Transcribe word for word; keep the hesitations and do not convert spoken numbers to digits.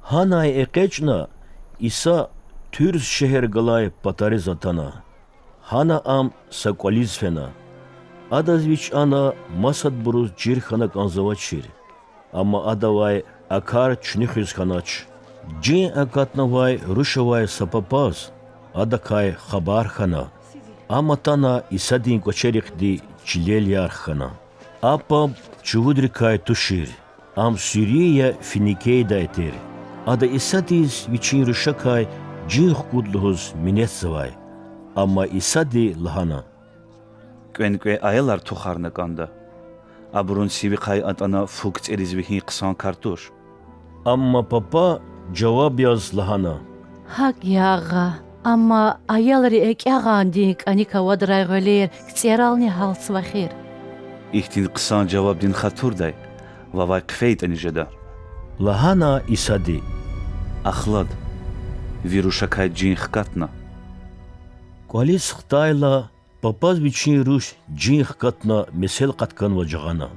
Гьанай экъечӀна, Иса Туьрс шегьер галай патариз атана. Гьана Ам са кӀвализ фена. Адаз Вич ана масадбуруз чир хьана кӀанзавачир, амма Адавай а кар чуьнуьхиз хьанач. Жин акатнавай руш авай са папаз Адакай хабар хьана. Ам атана Исадин кӀвачерихъди чилел ярх хьана. А паб чувудрикай тушир. Ам суьруья Финикейдай тир. Ада Исадиз вичин рушакай жин хкуд лугьуз минетзавай. Амма Исади лагьана: КӀвенкӀве аялар тухарна кӀанда. Абурун сивихъай атӀана фу кицӀериз вегьин хъсан кар туш. Амма папа жаваб яз лагьана: ГьакӀ я, агъа, амма аялри экӀягъандин кӀаник авадрай гъвелер кицӀерални гьалтзава эхир. Ихьтин хъсан жавабдин хатурдай вавай хъфейтӀани жеда,– лагьана Исади. Ахлад, ви рушакай жин хкатна. КӀвализ хтайла, папаз вичин руш жин хкатна месел къатканваз жагъана.